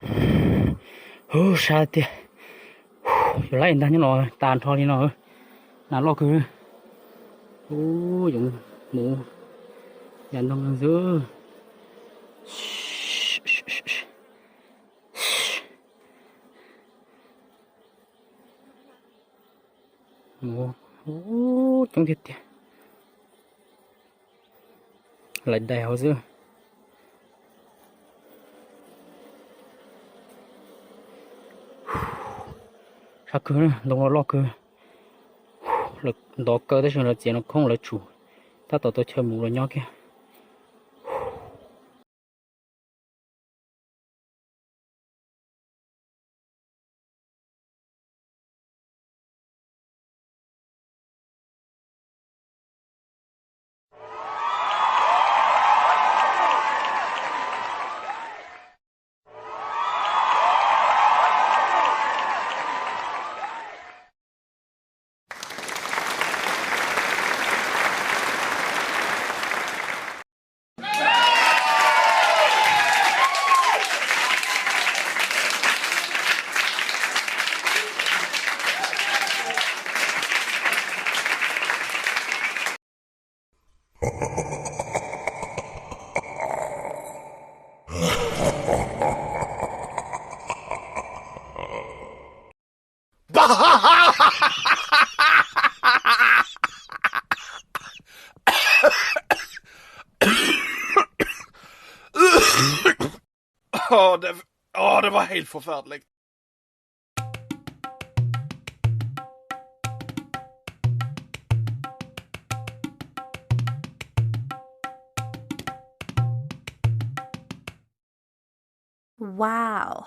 Hu, sab tiag. Yuav laib ntag, nyob no tas nrho li no. Nas loj kawg. Hu, yoov hmuv yam ntoo xwb. Hu, coob tiag tiag. Lawv dai hauv xwb. Sab kawg, ntoo loj loj kawg. Lawv ntov kaw tab sis lawv txiav no khoob lawv tsum, tab tom tau chaw mus los nyob kiag. Åh, det, åh, det var helt forferdelig. Wow.